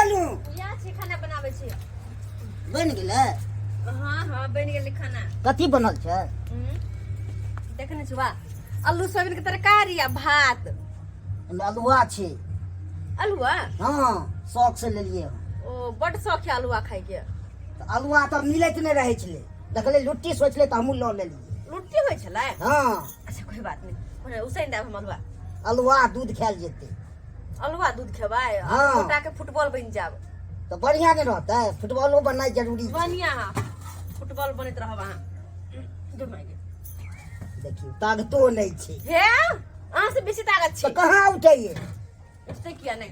गेलहुँ? इएह छी, खाना बनाबै छी। बनि गेलै? हाँ हाँ, बनि गेलै खाना। कथी बनल छै? देखने छी वाह, आलू सोयाबीन के तरकारी आ भात। एहिमे अल्हुआ छै। अल्हुआ? हाँ, शौक से लेलियै हँ। ओ बड शौक है अल्हुआ खाइके। तऽ अल्हुआ तऽ मिलैत नहि रहै छलै, देखलै लुट्टी, सोचलै तऽ हमहूँ लऽ लेलियै। लुट्टी होइ छलै? हाँ। अच्छा, कोई बात नहीं, कोने उसैन देब हम अल्हुआ। अल्हुआ दूध खायल जेतै। अल्हुआ दूध खेबै? हाँ। मोटा के फुटबॉल बनि जाब। तऽ बढ़िआँ नहि रहतै? फुटबॉलो बननाइ जरूरी छै। बढ़िया, फुटबॉल बनैत रहब अहाँ। दूर मारि। देखियौ, ताकतो नहि छै। हे, अहाँ से बेसी ताकत छै। तऽ कहाँ उठैये? उठतै किया नहि?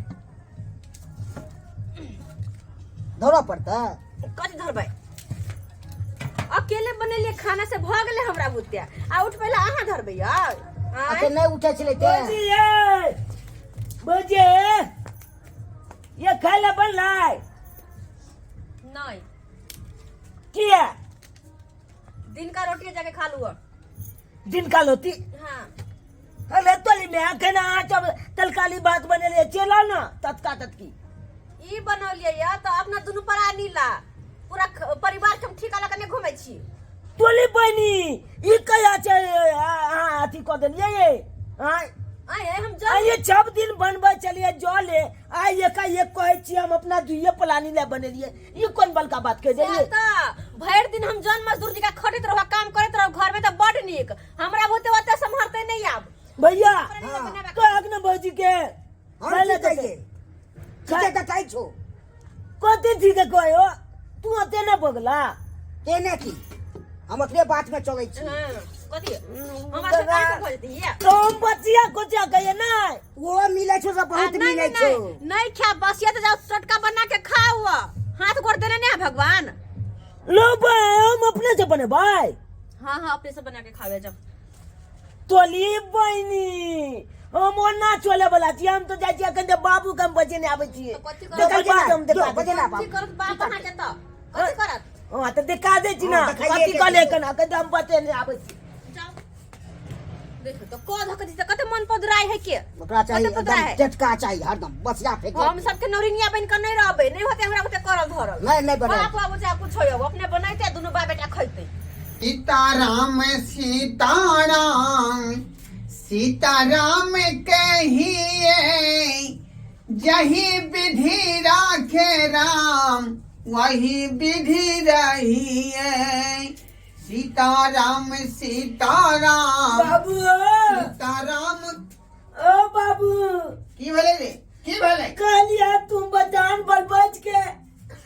धरऽ पड़तै। कथी धरबै? अकेले बनेलिए खाना से भऽ गेलै हमरा बुते। आ उठ पहिले, अहाँ धरबै यार? अच्छा, नहि उठै छलै ते। भौजी ये, भौजी ये, खाय लए बनलै? नहीं। किया? दिन का रोटी जाके खा लुआ। दिन का लोती? हाँ। अरे तोली में अखन अहाँ सब तलकाली भात बनेलियै, चलि आउ ने ततका ततकी। ई बनौलियै या तऽ अपना दुनू प्राणी ला, पूरा परिवार के हम ठिका लऽ के नहि घुमै छी। तोली बहिनी, ई कहिया छै अहाँ अथी कऽ देलियै ये? आँय? आँय, हम जल आइ सब दिन बनबै छलियै जले, आइ एकाएक कहै छियै हम अपना दुइये पलानी लए बनेलियै, ई कोन बड़का बात कहि देलियै? तऽ भरि दिन हम जन मजदूर जकाँ खटैत रहब, काम करैत रहब घर में तऽ बड नीक, हमरा बुते ओते सम्हरते नहीं आब। भैया। हाँ। कहक ने भौजी के। हम खाय लए की कहियै? देतै। ठीके तऽ कहै छौ। कथी ठीक कहो? तू ओते ने बगला। केने की, हम अपने बात में चलै छी। हाँ, कथी हमरा से काहे भऽ जेतै ये? तो हम बचिया कोचिया कहिए नहीं। वो मिलै छौ से बहुत आ, नहीं, मिलै नहीं, छौ। नहीं, नहीं खा बसिया तो जाओ टटका बना के खाओ, हाथ गोड़ देने नहीं है भगवान। लो भाई, हम अपने से बने भाई। हाँ हाँ, अपने से बना के खावे जाओ। तोली बहिनी, हम ओना चले वाला छी, हम तो जाइ छी अखन जे बाबू के हम बचेने आबै छियै। तऽ कथी करब? देखल बात हम देखा जो, बजेना कथी करत बाप अहाँके तऽ कथी करत? हां, तऽ देखा दै छी ने। हँ, देखाइए कथी के कहले? दियौ। एखन अखन हम बचेने आबै छी। जाओ, देखो तो को धक दी कते मन पदराय है के। ओकरा चाही कते पदराय एकदम है। टटका चाही, हरदम बसिया फेंके। हम सबके नौरिनिया बन के नहीं रहबै, नहीं होते हमरा ओते करल धरल। नहीं, नहीं बनाओ। बाप बाबू चाहे कुछ होय, अपने बनैते दुनू बाप बेटा खैते। सीताराम सीताराम सीताराम कहिए, जही विधि राखे राम वही विधि रहिए। सीताराम सीताराम। बाबू। सीताराम। ओ बाबू। की भेलै रे, की भेलै? कहलिया तू बदान पर बच के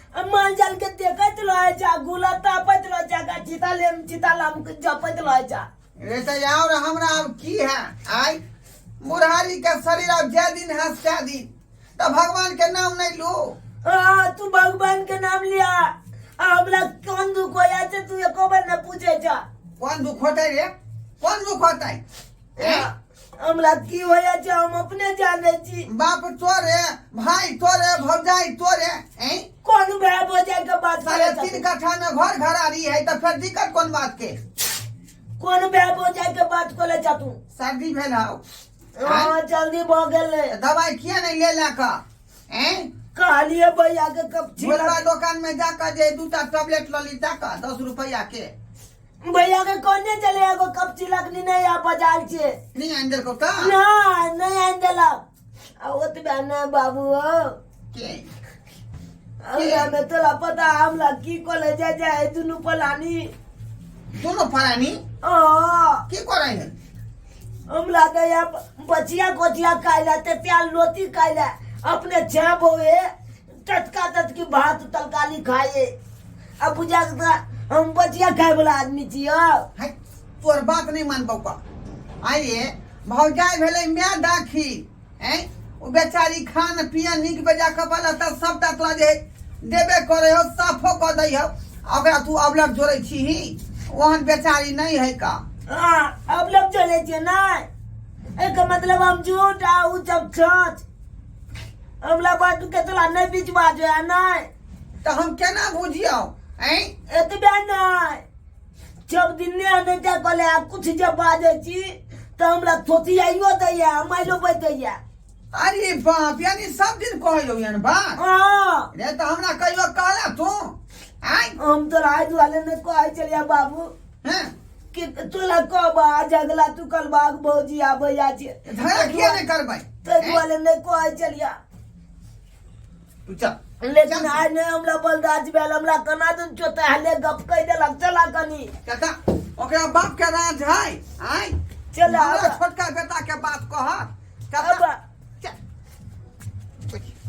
आ माल जाल के देखैत रहे जा, गुला तापैत रहे जा, चिता लेम चिता लाम के जपैत रहे जा। रे तऽ आओर हमरा आब की है? आइ बुढ़ारी के शरीर आब जाय दिन है सै दिन तऽ भगवान के नाम नहीं लू। हाँ, तू भगवान के नाम लिया आ हमरा कौन दुख होया छै तू एको बार न पूछे जा। कोन दुख होतै रे, कोन दुख होतै? ए? हमरा की होया छै हम अपने जाने छी। बाप तोरे, भाई तोरे, भौजाई तोरे, ऐं? कौन भाई भौजाई के बात साढ़े करे? तीन कट्ठा में घर घरारी है तऽ फेर दिक्कत कोन बात के? कौन भाई भौजाई के बात करे जा तू? सर्दी भेल हौ? हाँ, जल्दी भऽ गेलै। दवाई किया नहीं ले ला कऽ, ऐं? कहलिए भैया के कब छी। भोलका दोकान में जाकर जे दूटा टैबलेट लऽ ली ताका 10 रुपया के। भैया के कोने चले, एगो कप चिलकनी नहीं आ बाजार छे। नहीं आनि देलकौ तऽ? ना, नहीं आनि देलक। आ ओतबे नहि बाबू हो। के? हमरा में तोरा पता हमरा की कॉलेज जाय जाय दुनू पलानी। दुनू फरानी? हाँ। की करै है? हमरा तऽ या बचिया कोचिया खाइला ते प्याल लोती खाइला, अपने छाप होए टटका टटकी भात तरकारी खाए। अब बुझा तऽ हम बचिया खाए वाला आदमी छी हौ। है, तोर बात नहीं मानबौ का। आइए भौजाई भेलै माय दाखी, ऐं ओ बेचारी खान पियन नीक बेजा कपल तऽ सबटा तोरा जे देबे करे हो, साफो कऽ दै हो, आ ओकरा तू अबलग जोड़ै छीही? ओहन बेचारी नहीं है का। हाँ, अब लोग चले छे ना, एक मतलब हम झूठ आ उ सब सच। हमरा बात के तोरा नहीं बिचवा जो है नहीं। तऽ हम केना बुझियौ, ऐं? एतबे नहीं, जब दिन ने आने जा कहले आ कुछ जब बाजे छी तऽ हमरा थोथियाइयो दैया, माइलो बैठ दैया। अरे बाप, यानी सब दिन कहै हो यान बात? हाँ। रे तऽ हमरा कहियो कहला तू आय? हम तोरा आइ दुआरे नहि कहै छलियै बाबू हैं कि तोला कहबा झगड़ा तू कलबाग भौजी आबै जा छै। झगड़ा किया नहि करबै? ताहि दुआरे नहि कहै छलियै। तू चल। लेकिन आइ नहि हमरा बर्दाश्त भेल, हमरा केना दिन चोता गप कहि देलक। चला कनी। चाचा, ओकरा बाप के राज है आय? चल। हमरा आब। छोटका बेटा के बात कह चाचा। अब। चल।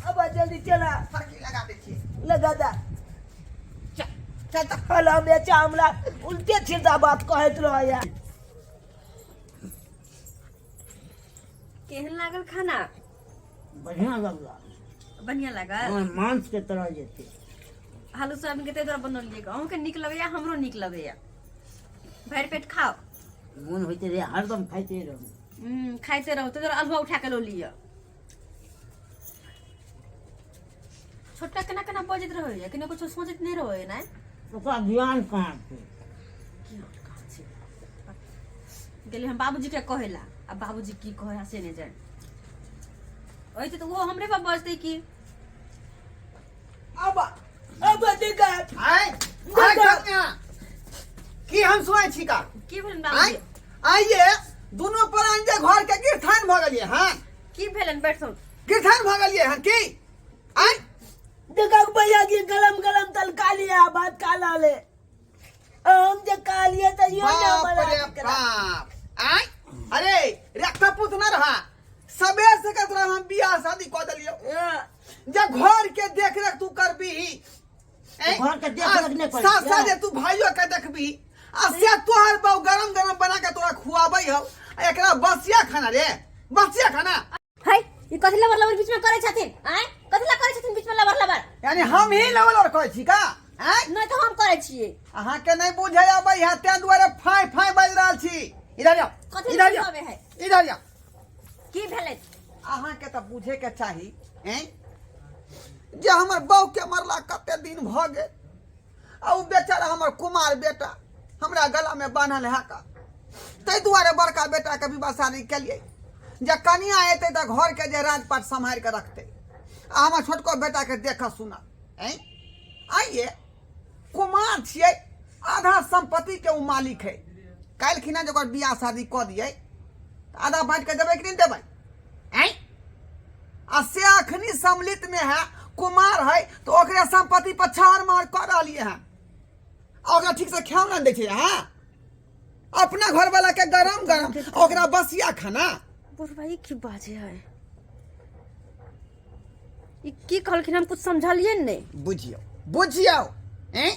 अब जल्दी चला। फरकी लगा दै छियै। लगा दा। चल चाचा। हला बेचा हमरा उल्टे सीधा बात कहैत रहैया। केहन लागल खाना? बढ़िया लगला। बढ़िया लागल? हाँ, मांस के तरह जेते। आलू सोयाबीन के ताहि दुआरे बनौलियै, अहूँके नीक लगैया, हमरो नीक लगैया। भरि पेट खाओ। मोन होइते रहे हरदम खाइते रहू। खाइते रहू, ताहि दुआरे अल्हुआ उठा के लऽ लिअ। छोटका केना केना बजैत रहैया, केना कुछो सोचैत नहि रहैया ने। ओकरा ज्ञान कहाँ छै? की कहाँ छै? गेलियै हम बाबूजी के कहै ला, आ बाबूजी की कहै से नहि जानि। ओहिते तऽ ओहो हमरे पर बजतै की। अब अब देखा। आय आय कन्या, की हम सुनै छी का? की भेलन आय बाबूजी? आइए दुनू प्राणी जे घर के गिरथान भऽ गेलियै हँ। की भेलन? बैठो। गिरथान भऽ गेलियै हँ की आय? देखा भैया की गरम गरम तलका लिया भात खा ला ले। हम जे खा लिए तो यो ना बाप हमरा रे बाप! आय, अरे रखता पुत न रहा, सबेर से कहत रहा हम बियाह शादी कऽ देलियौ जे घर के देख रेख तू करबीही। घर के देख रेख नहि करै साथ छियै? साथ जे तू भाइयो के देखबी, आ से तोहर बहु गरम गरम बना के तोरा खुआबै हौ, आ एकरा बसिया खाना रे, बसिया खाना। है, ई कथी लबर लबर बीच में करै छथिन? आँय, कथी ला करै छथिन बीच में लबर लबर? यानी हम ही लबर लबर करै छी का आँय? नहि तऽ हम करै छियै। अहाँके नहि बुझै अबै है, तें दुआरे फाइ फाइ बाजि रहल छी। इधर जाओ। कथी इधर जाओ। अबै है? इधर जाओ। की भेलै? अहाँके तऽ बुझैके चाही ऐं जे हमर बहूके मरला कते दिन भऽ गेल, आ ओ बेचारा हमर कुमार बेटा हमरा गलामे बान्हल है का। ताहि दुआरे बड़का बेटाके विवाह शादी केलियै जे कनिया एतै तऽ घरके जे राजपाट सम्हारि कऽ रखतै आ हमर छोटको बेटाके देखऽ सुनऽ। ऐं आइए कुमार छियै, आधा सम्पत्तिके ओ मालिक है। काल्हि खिना जे ओकर बियाह शादी कऽ दियै तऽ आधा बाँटि कऽ देबै कि नहि देबै? ऐं आ से अखनी सम्मिलित में है, कुमार है, तो ओकरे संपत्ति पर छाड़ मार कर रहलिए हैं आ ओकरा ठीक से खाना नहि दै छै। अहाँ अपना घर वाला के गरम गरम, आ ओकरा बसिया खाना। बुढ़बा ई की बाजे है? ई की कहलखिन? हम कुछ समझलियै नहि। बुझियौ, बुझियौ। हैं,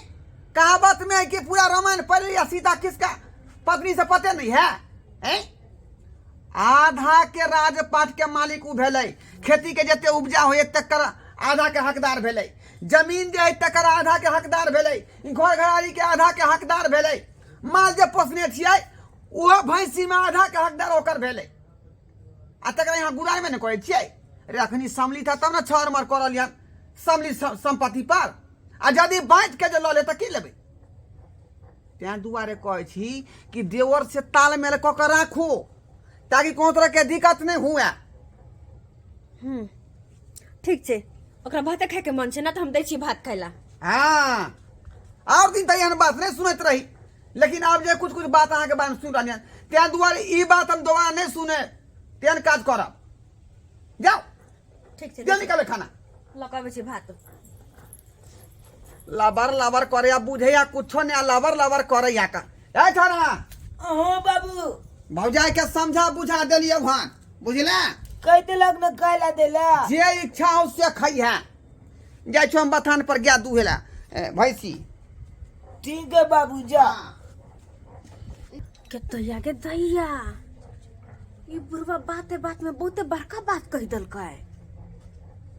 कहावत में है कि पूरा रामायण पढ़ लिया, सीता किसका पत्नी से पते नहीं है। हैं, आधा के राजपाट के मालिक उ भेलै। खेती के जते उपजा होय तकर आधा के हकदार भेलै, जमीन जे है तकर आधा के हकदार भेलै, घर घरारी के आधा के हकदार भेलै, माल जे पोसने छियै ओहो भैंसी में आधा के हकदार ओकर भेलै। आ तकरा यहाँ गुराइमे नहि करै छियै रे। अखनी सम्मिलित है तब ने छर मर कऽ रहलियै हन सम्मिलित सम्पत्ति पर, आ यदि बाँटि के जे लऽ ले तऽ की लेबै? तेँ दुआरे कहै छी कि देवर से तालमेल कऽ के राखू ताकि कोनो तरह के दिक्कत नहि हुए। ठीक छै, ओकरा भाते खायके मन छै ने, तऽ हम दै छियै भात खाय ला। हाँ, और दिन तऽ एहन बात नहि सुनैत रही, लेकिन आब जे कुछ कुछ बात अहाँके बारेमे सुनि रहलियै हन, तेँ दुआरे ई बात हम दोबारा नहि सुने तेहन काज करब। जाउ। ठीक छै। जल्दी निकाले खाना। लऽ कऽ अबै छी भात। लबर लबर करे आ बुझे आ कुछो नहीं, आ लबर लबर करे या का। ए छोरा। हाँ बाबू। भौजाई के समझा बुझा देलिए वहां, बुझले? कह देलक न खाय ला देला। जे इच्छा हो से खाई है। जाइ छो हम बथान पर गया दूहेला भैंसी। ठीक है बाबू, जा। के दैया के दैया, ई बुढ़वा बाते बात में बहुते बड़का बात कहि देलकै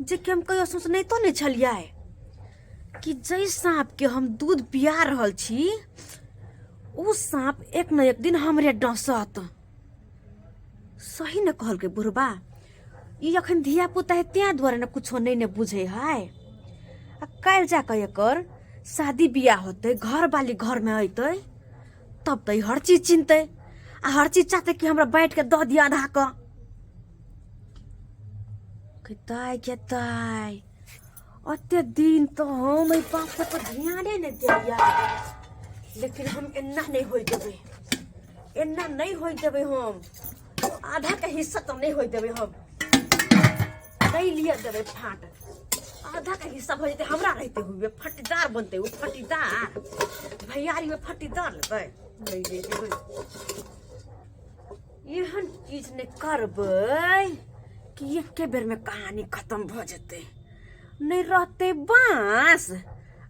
जे कि हम कहियो सोचने तो नहीं छलियै कि जै साँप के हम दूध पिया रहल छी ओ साँप एक न एक दिन हमरे डसत। सही न कहलकै बुढ़बा। ई अखन धिया पुता है तें दुआरे ने कुछो नहीं ने बुझे है, आ काल्हि जाकऽ एकर शादी बियाह होतै, घर वाली घर में अयतै, तब तऽ ई हर चीज चिन्हतै आ हर चीज चाहतै कि हमरा बाँटि के दऽ दिअ आधा कऽ। कताय केताय ओते दिन तऽ हम एहि बात सब पर ध्याने नहि देलियै, लेकिन हम एना नहि होय देबै, एना नहि होय देबै हम। आधा के हिस्सा तऽ नहि होय देबै हम, नहि लिअ देबै फाट। आधा के हिस्सा भऽ जेतै हमरा रहिते हुए फटीदार बनतै ओ फटीदार भैयारी में फटीदार लेबै नहि ले देबै। एहन चीज नहि करबै कि एके बेरमे कहानी खतम भऽ जेतै। नहि रहतै बाँस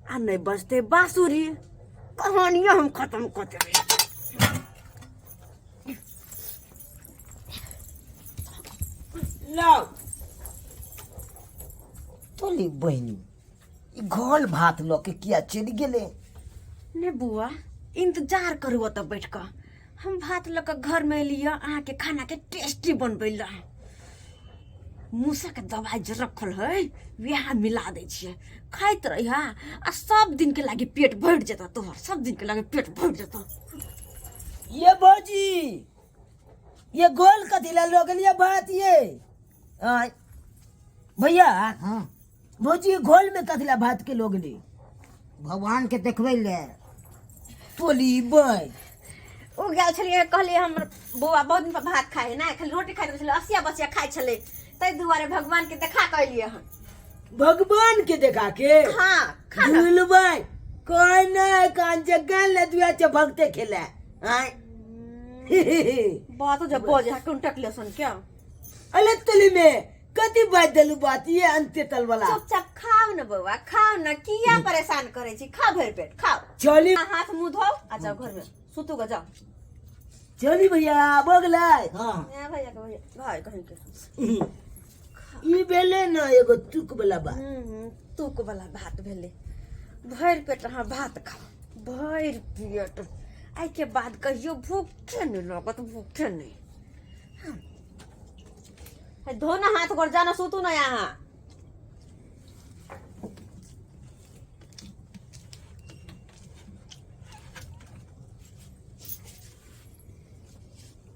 आ नहि बजतै बाँसुरी, कहानिए हम खतम कऽ देबै। लाउ तोली बहिनी, ई घोल भात लऽ के किया चलि गेलै? ने बुआ, इंतजार करू ओतऽ बैठ कऽ। हम भात लऽ कऽ घरमे एलियै अहाँके खानाके टेस्टी बनबै लए। मूसाके दवाइ जे रखल है वएह मिला दै छियै, खाइत रहिहा आ सब दिनके लागि पेट भरि जेतौ तोहर, सब दिनके लागि पेट भरि जेतौ। ये भौजी, ये गोल कथी लए लऽ गेलियै भात ये? आँय भैया। हाँ। भौजी, घोल में कथी लए भात के लऽ गेली? भगवान के देखबै ले। तोली बै ओ गेल छलियै, कहलियै हमर बौआ बहुत दिन पर भात खाइ है ने, खाली रोटी खाइत छलै, असिया बसिया खाइ छलै, ताहि दुआरे भगवान के देखा कऽ एलियै हन। भगवान के देखा के? हाँ, खा ना। झुलबै कोई नहीं कान जगह ले दुआ चे भगते खेले आय। बात जब बजे है कौन टकले सन क्या? अरे तोली में कथी बात देलू बात ये अंत्य तल वाला। चुपचाप खाओ ना बौआ, खाओ ना, किया परेशान करे छी, खाओ भरि पेट खाओ। चली। हाथ मुंह धो आ जाओ घर में सुतू ग जाओ। चली भैया बगलै। हाँ। ए भैया के भैया भाई कहीं के ई भेलै न एगो तुक वाला बात। तुक वाला भात भेलै। भरि पेट अहाँ भात खाओ, भरि पेट। एहिके बाद कहियो भूखे नहि लागत, भूखे नहि। हे, धो ना हाथ गोड़, जाना सुतू ना यहाँ।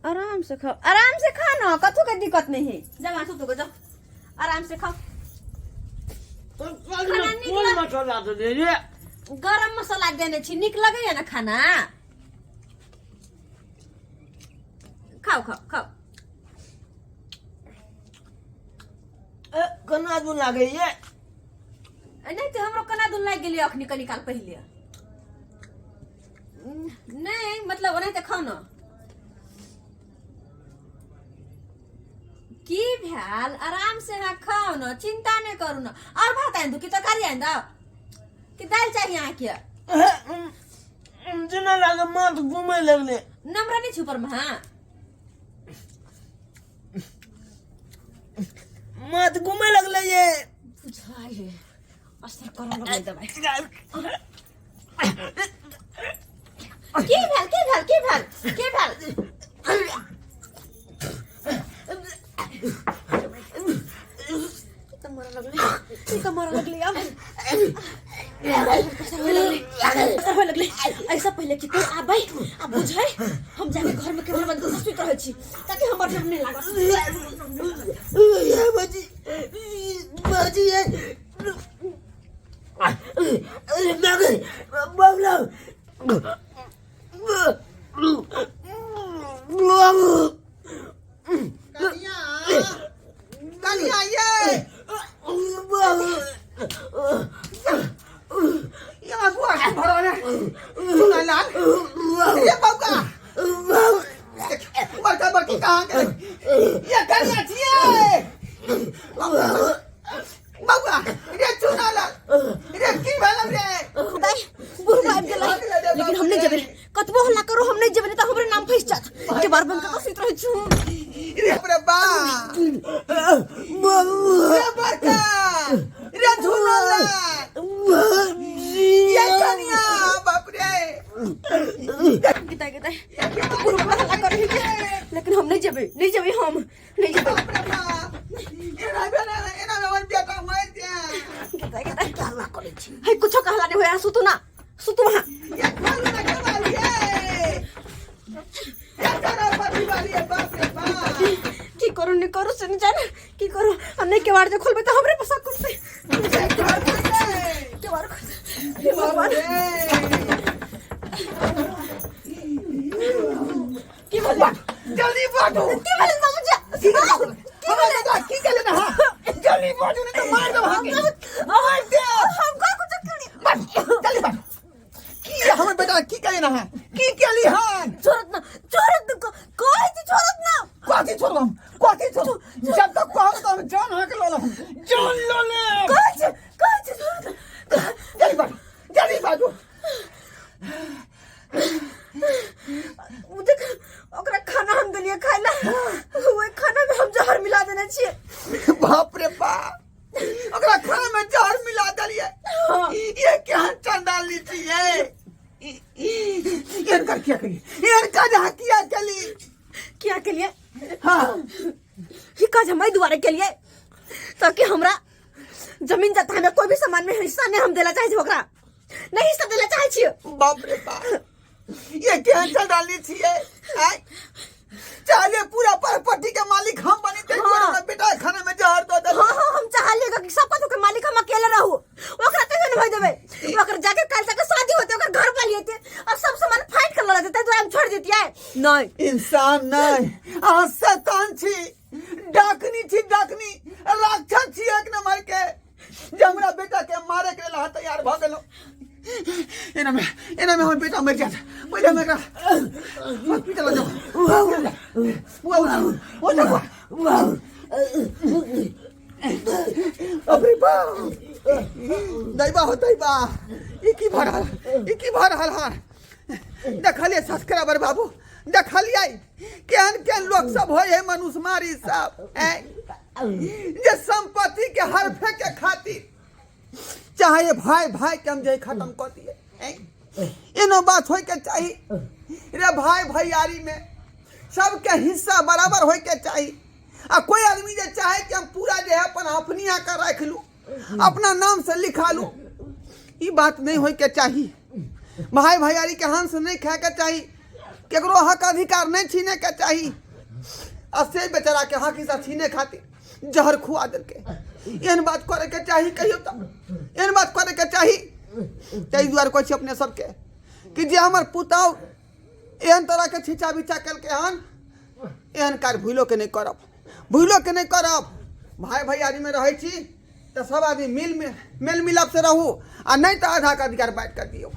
आराम से खाओ, आराम से खा ना, कथू के दिक्कत नहीं है। जा वहाँ सुतू जाओ, आराम से खाओ। खाना नीक कोन मसाला दे रे? गरम मसाला देने छी, नीक लगैया ना खाना? खाओ खाओ खाओ। ए, केना दून लागैये? नहीं तो हमरो केना दून लागि गेलै अखनी कनी काल पहिले। नहीं मतलब ओनाहिते खाउ न। की भेल? आराम से अहाँ खाउ न, चिंता नहीं करू न। और भात आनि दू कि तरकारी आनि दू कि दालि चाही अहाँके? जेना लागे माथ घूमे लगले। नम्र नहीं छुपर में? हाँ, माथ घूमे लगले ये। बुझाइए असर करऽ लगलै दवाइ। की भेल, की भेल, की भेल, की भेल? ई तऽ मरऽ लगलै, ई तऽ मरऽ लगलै। अब असर होए लगलै, असर होए लगलै। ऐसा पहिले कि कोई आबै आ बुझै, हम जाके घर में कैमरा बंद कऽ सुति रहै छी ताकि हमर डर नहि लागत। ये भौजी, भौजी, ये बाबला। कनिया, कनिया, ये ये बुआ की भरल है चुना लाल ये बौका बड़का बड़की कहाँ के ये कनिया छिए बौका रे चुना लाल रे की भेल रे? दाइ, बुढ़बा आबि गेलै, लेकिन हम नहि जेबै। कतबो हल्ला करू हम नहि जेबै, नहि तऽ हमरे नाम फँसि जायत। के बार बंद कऽ कऽ सुति रहै छी हम। रे रे बा रे बड़का रे झूना लाल ये कनिया बाप रे। गिताइ गिताइ बुढ़बा हल्ला करै छै, लेकिन हम नहि जेबै, नहि जेबै, हम नहि जेबै। बाप रे बाप, एना भेलै, एना में हमर बेटा मरि जाय। गिताइ गिताइ हल्ला करै छी है, कुछो कहला नहि होया। सुतू ना, सुतू वहाँ। ये खोलू ना केवाली ये ये तोरा पति वाली है, बाप रे बाप। की करू नहि करू से नहि जाने की करू। आ नहि केवाड़ी केवाड़ जे खोलबै तऽ हमरे पर शक करतै। केवाड़ खोल, हे भगवान। की भेलै? जल्दी बाजू। की भेलै बाबूजी? की भेलै? की केले ना? जल्दी बाजू, नहीं तो मार देब अहाँके। मार दे हम का कुछ केली? बाजू, जल्दी बाजू। की हमर बेटा की केले ना? की केली हन? छोड़त ना, छोड़त ना, कहै छी छोड़त ना। कथी छोड़ब हम? कथी छोड़ब? जब तक कहब तो हम जान अहाँके लऽ लेब, जान लऽ लेब। कहै छी, कहै छी छोड़त ना। जल्दी बाजू, जल्दी बाजू। ओ देख, ओकरा खाना हम देलियै खाय ला, ओहि खाना में हम जहर मिला देने छियै। बाप रे बाप, ओकरा खाना में जहर मिला देलियै? ये केहन चंदा लीची है? इनकर किया करी? इनका जहाँ किया चली? किया के लिए? हाँ। ई काज हम एहि दुआरे केलियै ताकि हमरा जमीन जथा में कोई भी सामान में हिस्सा नहीं हम देला चाहे छी, ओकरा नहीं हिस्सा देला चाहे छियै। बाप रे बाप, ये केहन चंदा लीची है? आय चाहे पूरा प्रॉपर्टी के मालिक हम बनी ते हमरा बेटा के खाना में जहर दो दे। हाँ, हम चाहलिए कि सब कुछ के मालिक हम अकेले रहू, ओकरा कहियो नहीं देबै। ओकर जाके काल तक शादी होते, ओकर घर वाली होते और सब सामान फाइट कर लगा देते, तो हम छोड़ देतियै नहीं। इंसान नहीं, अहाँ शैतान छी, डाकनी छी, डाकनी राक्षस छी एक नंबर के, जे हमरा बेटा के मारे के लेल अहाँ तैयार भऽ गेलहुँ। एना में, एना में हमर बेटा मरि जायत। पहिले हम एकरा हॉस्पिटल लऽ जाउ। बुआ, ओ जा बुआ। अरे बाप, दैबा हो दैबा, ई की भऽ रहल, ई की भऽ रहल हन? देखलियै सब्सक्राइबर बाबू, देखलियै केहन केहन लोक सब होइ है, मनुष्य मारी सब ऐं? जे संपत्ति के हरफे के खातिर चाहे भाई भाई के हम जे खत्म कऽ दिए। ऐं? एनो बात होय के चाही रे भाई? भैयारी में सबके हिस्सा बराबर होय के चाही। आ कोई आदमी जे चाहे कि हम पूरा जे है अपन अपनी आकर राखि लू, अपना नाम से लिखा लू, ई बात नहीं होय के चाही। भाई भैयारी के हंस नहीं खाए के चाही, केकरो हक अधिकार नहीं छीने के चाही। आ से बेचारा के हक हिस्सा छीने खातिर जहर खुआ देलकै। एहन बात करे के चाही कहियो? तऽ एहन बात करे के चाही? ताहि दुआरे कहै छी अपने सबके कि जे हमर पुतहु एहन तरहके छिचा बिचा केलकै हन, एहन कार्य भूलो के नहीं करब, भूलो के नहीं करब। भाई भैयारी में रहै छी तऽ सब आदमी मिल मेल मिलाप से रहू, आ नहीं तऽ आधा के अधिकार बांटि कऽ दियौ।